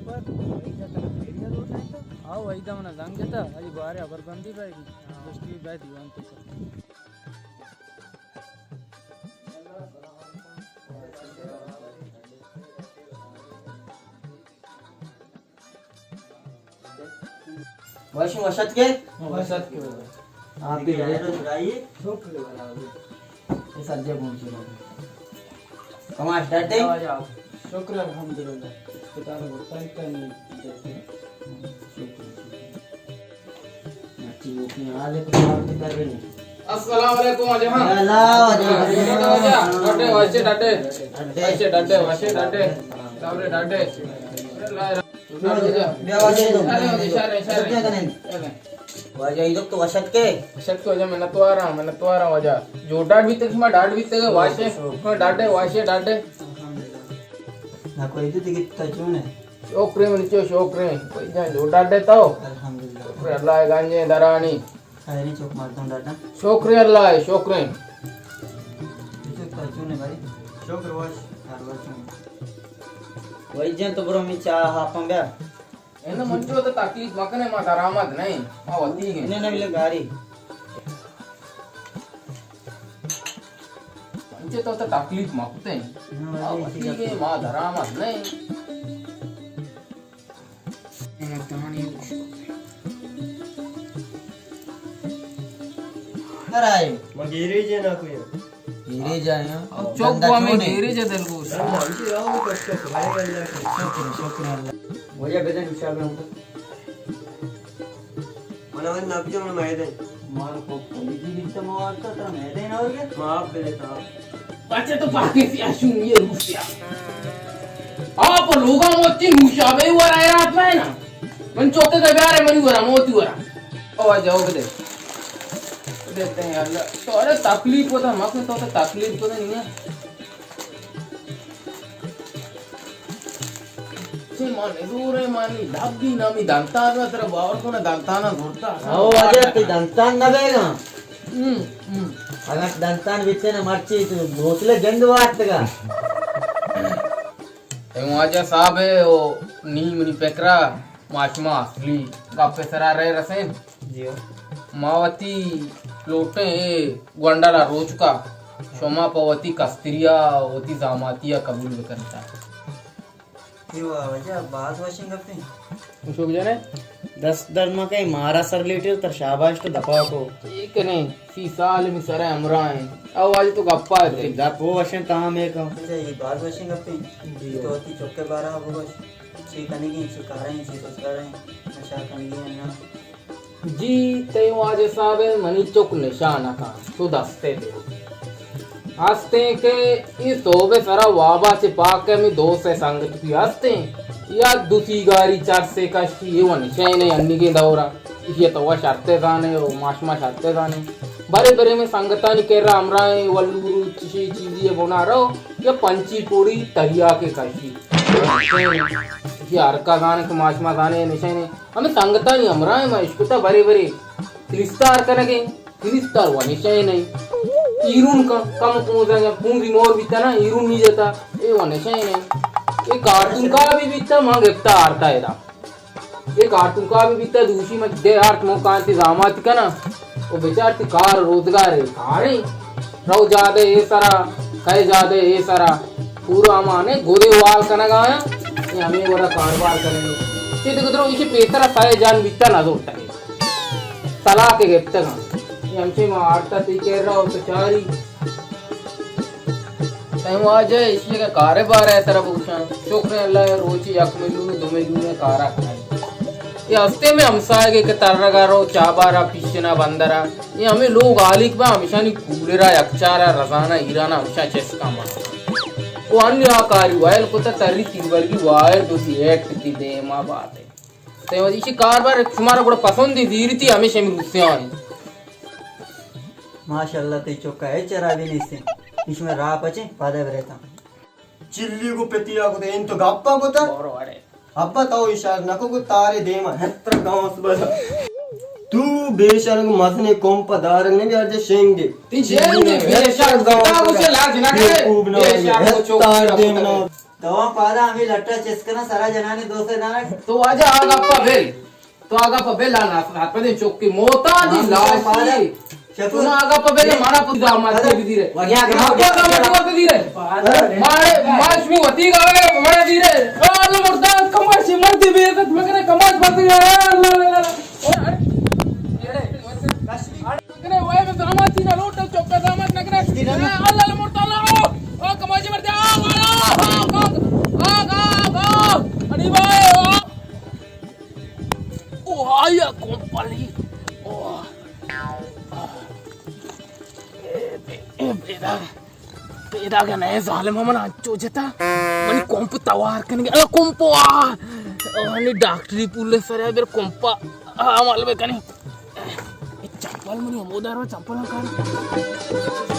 پر، وحید ءَ ترا پیری ءَ لوٹائینتا؟ آؤ، وحید ءَ منا زنگ جتا، آئی بارے ہبر بندی بئیگی۔ گوشتی بیا دیوان تو کر۔ وش، وش اتکے؟ وش اتکے۔ آپ بھی ڈاکٹر؟ شکر اللہ۔ اے سجے پہنچے۔ کماش ڈاڈے؟ شکر الحمدللہ۔ اسپتال برتا ہے کہ نہیں؟ شکر، شکر۔ مرچی وہ کی حال ہے تو آپ کی کر رہے ہیں۔ السلام علیکم واجہ۔ وعلیکم السلام۔ ڈاڈے، واشے ڈاڈے۔ ڈاڈے۔ واشے ڈاڈے، واشے ڈاڈے۔ ڈاڈے، ڈاڈے۔ بیا واجہ ایدو۔ ارے واجہ، اشارے، اشارے۔ واجہ ایدو تو وش اتکے؟ وش اتکے واجہ، منتوار آں، منتوار آں واجہ۔ جو ڈاڈ بیتگ، شما ڈاڈ بیتگ، واشے، شما ڈاڈے، واشے ڈاڈے۔ نہ کوئی تو دگہ تا چون ہے؟ شکریں منی چو، شکریں۔ کوئی جان جو ڈاڈے تو؟ الحمدللہ۔ شکر اللہ گنجیں درانی۔ خیری چوک مردم ڈاڈا۔ شکریں اللہ، شکریں۔ چوک تا چون ہے بھائی؟ شکر وش، ہر وش۔ وحید جان تو برو می چاہ ہاپاں بیا۔ اناں منچو تو تکلیف مکنے، ما درآمد نہیں، ما وتی گئے۔ اناں نہ ملے گاری۔ منچو تو تو تکلیف مکتے۔ ما وتی گئے، ما درآمد نہیں۔ اناں تانی خوش کرتے۔ کرائے۔ ما گیرے جے نہ کوئی۔ گیرے جائیں۔ اب چوک کو ہمیں گیرے جا دلگوش۔ شکر، شکر اللہ۔ وجہ بدن حساب ہم تو۔ من اول نبی جمع میدن۔ مار کو پلیتی بیتا موارتا ترا میدن اور گیا۔ معاف بلے تا۔ بچے تو پاکستان شون یہ روسیا۔ آپ لوگا موتی نوشابے ورا رات میں نا۔ من چوکے دے بیارے منی ورا، موتی ورا۔ او جاؤ دے۔ دیتے ہیں اللہ۔ تو ارے تکلیف ہوتا، مکن تو تو تکلیف کو نہیں ہے۔ چے ما نزورے مانی دبی نامی دنتان را ترا باور کو نا دنتانا زورتا۔ او واجہ تی دنتان نہ بیگا۔ ہم، ہم۔ اگر دنتان بیتے نا مرچی تو بوتلے جند وارتگا۔ اے واجہ صاحب ہے، او نی منی پکرا۔ ما شما اصلی گپ ءِ سرا رئے رسیں۔ جی ہو۔ ما وتی لوٹیں اے گونڈل ءَ روچکا شما پہ وتی کستری ءَ وتی زاماتی ءَ قبول بکنتا۔ اے واجہ باز وشیں گپیں۔ اشوک جانے، دست درد مکن، مارا سر لیٹے تر شاباش تو دپا کو۔ اے کنے سی سال می سر ءَ ہمراہ ہیں۔ او واجہ تو گپا دے۔ گپ وہ وشیں تام ہے کم۔ اچھا، اے باز وشیں گپیں۔ جی۔ تو وتی چکے بارا بگوش۔ چی کنگی، چی کاریں، چی روزگاریں، نشہ کنگی ہے نا؟ جی، تئی واجہ صاحب، منی چک نشہ نہ کن، تو دستے دے۔ ہستیں کہ اے صوب سرا وابا چہ پاک ہے، می دو سے سنگت بھی ہستیں، یا دو سی گاری چار سے کشتی، اے وہ نشہ نہیں انیگیں دورا، اسی تو وہ شرطے زانے، او ماشما شرطے زانے۔ برے برے میں سنگتانی کرا ہمراہیں، ولورو چشی چیزی بنا رو، یا پنچی پوڑی تریا کے کشی۔ اسی ہر کا زانے کہ ماشما زانے نشہ نے۔ ہمیں سنگتانی ہمراہیں ما اشکتا برے برے۔ کریستار کنگے، کریستار و نشہ نہیں۔ ایرون کا کم پونزا یا پونزی مور بیتا نا، ایرون نہیں جتا۔ اے و نشہ نہیں۔ اے کارتون کا بھی بیتا، ما گپتا آرتا ہے دا۔ اے کارتون کا بھی بیتا، دوشی من دے آرت مو کانتی زامات کنا۔ او بیچار تی کار روزگار ہے، کاریں۔ رو جادے اے سرا، کئے جادے اے سرا۔ پورا ہمانے گودے وال کنگا آیا، اے ہمیں گوڑا کاروبار کنگے۔ چی دگہ درو ایشی پیسرا سائے جان بیتا نہ زورتا ہے۔ طلاق گپتگا۔ اے ہمچے ما آرتا تی کر رہا ہو تو چاری۔ تئی واجہ ایشی کہ کارے بارے ترا بگوشاں۔ شکر اللہ، روچی یک میلیون دو میلیون کارا کنائی۔ اے ہستے میں ہمسائے کے ترگا رو چابارا پیشنا بندرا۔ اے ہمیں لوگ آلیک با ہمشانی کولرا یکچارا رزانا ایرانا ہمشا چسکا ما۔ او انی آ کاری وائل کتا تری تیربرگی وائل دوسی ایکٹ کی دے ما بات ہے۔ تئی واجہ ایشی کاربار شمارا گڑا پسندی زیرتی ہمیشہ ہمیں روسیاں۔ ماشاءاللہ، تئی چکا ہچ چرا بھی نیستیں۔ ایش میں راہ پچیں، پادے بریتا۔ چلی گو پتیا گو دے، انت گپا گو تا۔ ابا تو اشار نکو گو تارے دیما، ہتر گاؤس بدا۔ تو بے شرم مزنے کوم پا دارن نبی ہر جا شنگے۔ تی جیل میں بے شرم گاؤس بدا۔ لاج نہ کرے۔ خوب نہ بے شرم کو چوک تار دیما۔ تو پادا ہمیں لٹا چس کنا سرا جنانی دوست دانا۔ تو واجہ آگا پا بل۔ تو آگا پا بل لانا، پدے چوکی موتا دی ہاں، لاشی۔ پادا۔ شکر۔ تو آگا پا بل مارا پودا ماتی بھی دیرے۔ وگیا گیا، ماتا وگیا کا گیا۔ ماتی بھی دیرے۔ پادا۔ مارے، ماش میں وتی گا، مارا دیرے۔ آ، اللہ مردان، کماشی مردی بے عزت مکنے، کماش مردی۔ اللہ، اللہ، اللہ۔ نہ کرے، وای میں زامات تھی نہ لوٹ، چوکا زامات نہ کرے۔ اللہ، اللہ، مرتا اللہ، او، او، کماشی مرتے، آ، آ، آ، اڑی بھائی، آ۔ او، آیا کمپلی۔ او۔ اے، اے، اے، پیدا۔ پیدا گا نئے ظالم من انچو جتا۔ منی کمپ توار کنگے۔ اے کمپ آ۔ منی ڈاکٹری پول سر ہے، بر کمپ عمل بکنی۔ اے چمپل منی ہمودار و چمپل کار۔